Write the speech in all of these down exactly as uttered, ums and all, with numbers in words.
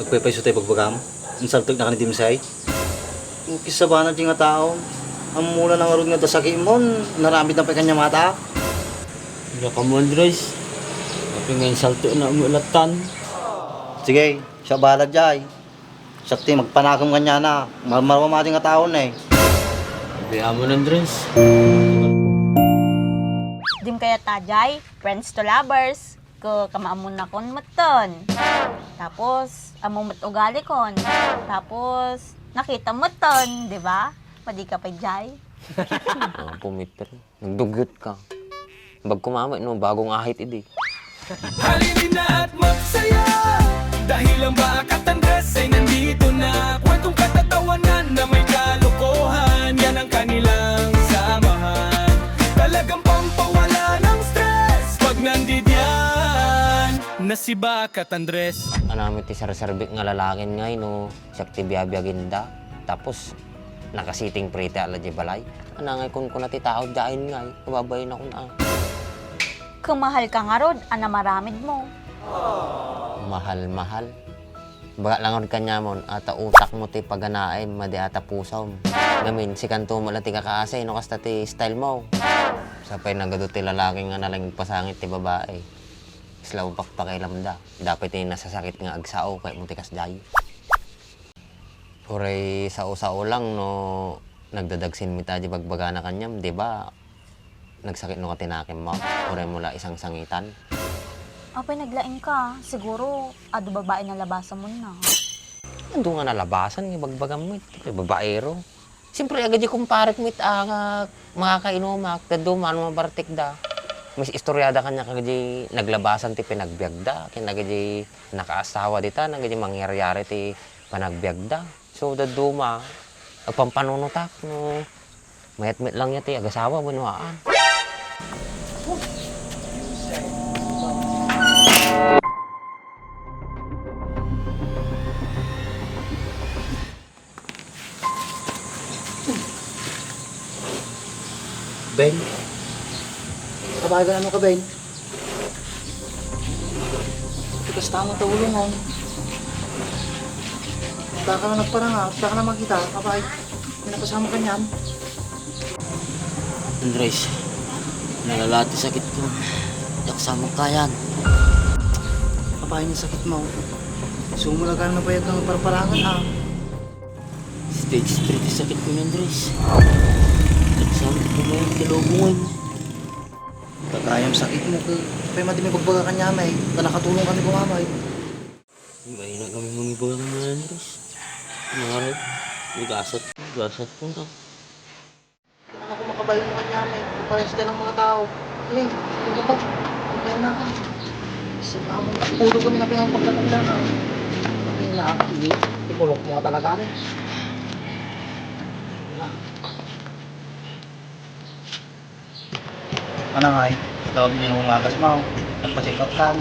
Agpaypayso tay bagbagam? Insalteknak ni Dimsay? Ukis sabana ti nga tao. Ammona na ngarud nga adda sakitmo, naramidna pay kaniam ata. Diak ammo, Andres. Apay nga insaltekna met lattan? Sige, siak bahala diay. Siak ti magpanakem kaniana. Marmarua met nga tao ne. Apay amon, Andres. Dim kayat ta diay, friends to lovers. Ket kamaamonakon metten. Tapos, ammom met ugalikon. Tapos, nakitam metten, di ba? Madika pay diay. Ah, pumitter. Nagdugyot ka. Bagko mamit no, bagong ahit idi. Halina at magsaya. Dahil ang Bakat Andres ay nandito na. Kwentong katatawanan na may kalokohan. Yan ang kanilang samahan. Talagang pampawala ng stress pag nandidiyan na si Bakat Andres. Anami ti serserbik nga lalakin ngay no siak ti biabiaginda. Tapos, nakasiting pretty ala di balay. Ana ngay kunkuna ti tao diay ngay, kababain ako na. Kamahal ka ngarud, ana maramid mo. Mahal, mahal. Baga lang ngarud kaniamon, ata utak mo ti paganaem, madi ata pusom. Ngamin, sikanto mo lang ti kakaasay, no kasta ti style mo. Sapay nagadu ti lalaki nga nalangigpasangit ti babae. Isla pakpakilamda. Dapat ti nasasakit nga agsao, kay mo ti kasdiay. Uray sao-sao lang no nagdadagsin mi ta di bagbagana kaniam, di ba? Nagsakit no katinakim mo, uray mo la isang sangitan. Apay naglaing ka, siguro adu babae nalabasan mo na. Adu nga nalabasan nga bagbagam mo, iti babaero. Siyempre, agadi kumparik mo it, ah, nga makakainumak, taduma, ano mabartik da. Mas istoryada kanya kagadi naglabasan ti pinagbiagda, ken agadi nakaasawa dita, nagadi mangyari-yari ti panagbiagda. So, dadduma, agpampanunutak no mayat met lang ya ti agasawa wenno haan. Ben? Kabagan, ano ka, Ben? Tikas tama ta ulungan. Baka na nagparanga, baka na makita, abay. May nakasama ka niyan. Andres, nalala ti sakit ko. Diak sa mo kayan. Abay, ni sakit mo. Sumulagan na bayat ng parparangan, ah. Stage three ti sakit ko, Andres. Diak sa mo kayan, kalubungan. Kagayam sakit mo, ke. Pay madi may bagbaga kanya, may. Ta nakatulong kami kumamay. Ay, nagkami mangibaga kanya, Andres. Nangarap, may gasat, gasat ko na. Ako makabayo mo kanya, may. Parehas ka ng mga tao. Ay, ano ba? Kaya na ka. Sa tao, puro kami na pinapagkakita na. Ay, na, hindi. Ikulok mo talaga, eh. Ano nga, eh? Tawag niyo yung umagas mo. Nagpa-check up ka.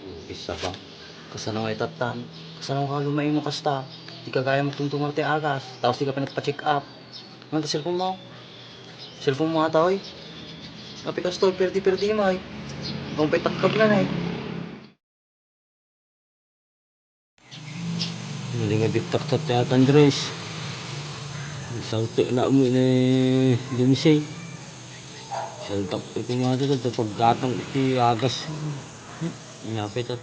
Umpisa ba? Kasano nga itatan? Kasano nga lumaing mo kasta? Di ka kaya magtumtumar ti agas. Tapos di ka pa nagpa-check up. Ano ta cellphone mo? Cellphone mo ata, oy. Api kastoy, perdi-perdi mo, eh. Ang paitakpag na, eh. Hindi nga diktak sa Teat Andres. Salti na mo ni Dimsey. Saltak iti mga ito, ito pagkatang iti agas. Inyapit at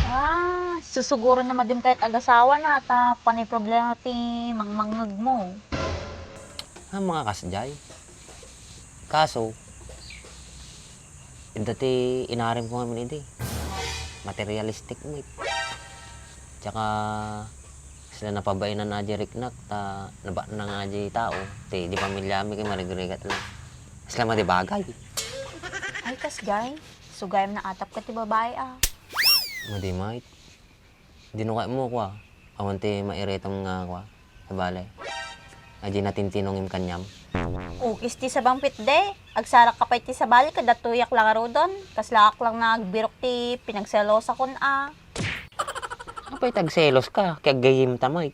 Ah, susuguran na madim kayat agasawa na, ta panay problema ti mangmangngeg mo. Ah, mga kasjay. Kaso, idda ti inarim ko ngamin idi. Materialistic mo, eh. Tsaka, sila napabainan na di riknak, ta nabaknang a di tao. Ti, di pamilyami kay marigrigat lang. Sila madi bagay. Ay, kasjay. Sugayam naatap ka ti babae, ah. Madi, mait. Dino kay mo, kwa. Awan ti mairitam nga, kwa. Sabali. Adi natintinongim kaniam. Ukis ti sabang pitde. Agsarak ka pay ti sabali, kada tuyak la ngaruden. Kaslaak lang nga agbirok ti pinagselosakon a. Apay ta agselos ka, ket aggayim ta met.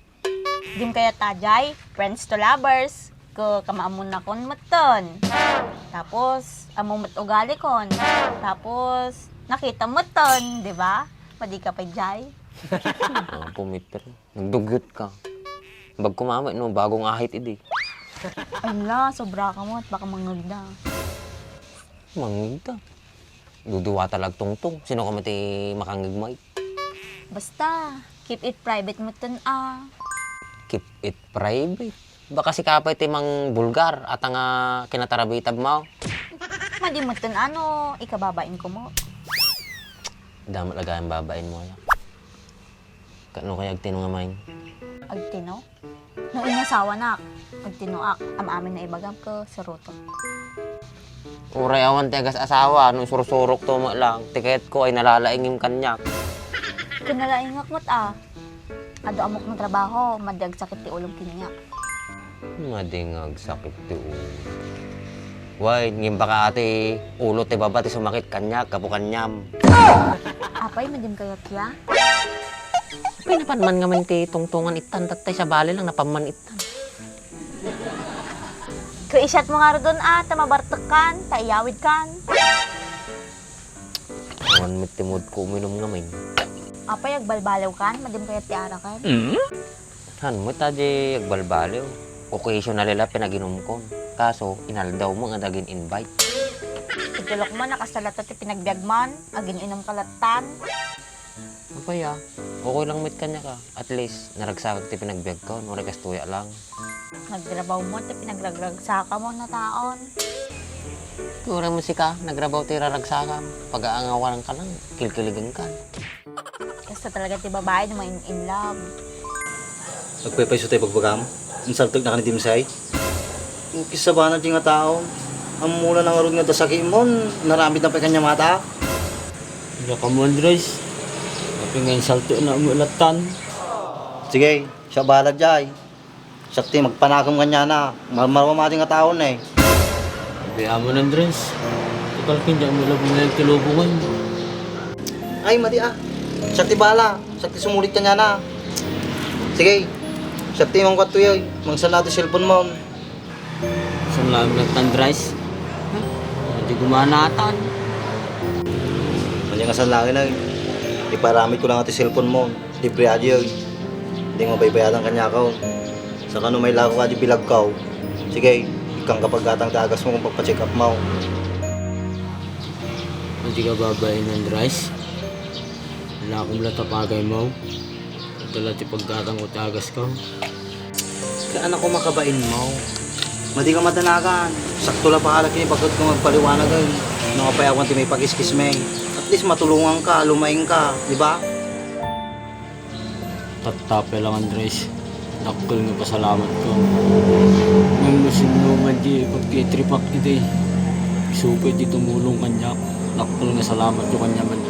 Dim kayat ta, jay, friends to lovers. Ket kamaamonakon metten. Tapos, ammo met ugalikon. Tapos, nakita metten, di ba? Madi ka pay, jay. Ah, pumitro. Nagdugyot ka. Bagko mamay, no, bagong ahit idi. Ay la, sobra ka met, baka mangngegda. Mangngegda? Duduwata la agtungtong. Sino ka met ti makangngeg met? Basta, keep it private metten a. Keep it private? Baka sika pay ti mangbulgar, ata nga kinatarabitab mo. Madi metten a no, ikababain ko mo. Dama la gayam babain mo, ya. Kano kaya agtino nga main? Agtino? No inasawanak, agtinoak, am-amin nga ibagam ket surotek. Uray awan ti agas-asawa, no sursurok to met lang, ti kayatko ay nalalaingim kaniak. Ket nalaingak met a. Adu ammok nga trabaho, madi agsakit ti ulom kaniak. Madi nga agsakit ti ulo. Way, ngem baka ati ulo ti baba ti sumakit kaniak, gapu kaniam. Apay, madim kayat ya? Apay, napan man ngamin ti tungtungan ittan, tattay sabali lang, napan man ittan. Ket isyat mo ngaruden a, ta mabartekkan, ta iyawidkan. Awan met ti mood ko uminom ngamin. Apay, agbalbaliwkan, madim kayat ti araken? Han met a di agbalbaliw. Occasionally la pinaginumkon. Kaso, inaldaw mo nga dagin invite. Itulok mo, nakasala to ti pinagbiag man. Agin-inom ka lattan. Apay a, okay lang met kaniak a. At least, naragsakak ti pinagbiagko, no, uray kastoy a lang. Nagtrabaho mo ti pinagragragsaka mo na taon. Ti uray mo sika, nagrabaw ti raragsakam. Pag-aangawan ka lang, kilkiligan ka. Kasta talaga ti babae no ma-in, in love. Agpaypayso tay bagbagam? Insaltek na ka ni Dimsay? Kisabana di nga tao. Ammona na ngarud nga dasakimon, naramid na pay kanya mata. Iyaka mo, Andres. Apay nga insaltek na mo lattan. Sige, siya bahala jay. Siak ti magpanakem kaniana. Marmarwa madi nga tao ne. Abi amon, Andres. Ti palkin, di mo labi nga ti lubongan. Ay, madi a. Siak ti bahala. Siak ti sumulit kaniana. Sige. Siak ti mangkuat toy. Mangsanna ti cellphone mo. Saan lang nagtandrice? Hindi gumanatan. Madi nga saan lang, ay. Iparamid ko lang ti cellphone mo. Libre adi, oy. Di nga mabaybayadan kaniak, oh. Saka no mailako ka di bilagko, sige, ikkan ka paggatang ti agas mo kung pagpa-check up mo. Hindi ka babae ng rice? Wala akong wala tapagay mo. Ito lang ti paggatang ko ti agas ko. Kaya anak ko makabain mo. Madi ka madanagan. Sakto la bahala kini pagkat kung agpaliwanag ay. No, apay awan ti may pakiskis may. At least matulungan ka, lumaing ka, di ba? Tattapay lang, Andres. Dakkel nga pasalamat ko. Ngem no sino man di ikot ti tripak idi, isu pay ti tumulong kaniak. Dakkel nga salamat ko kaniaman,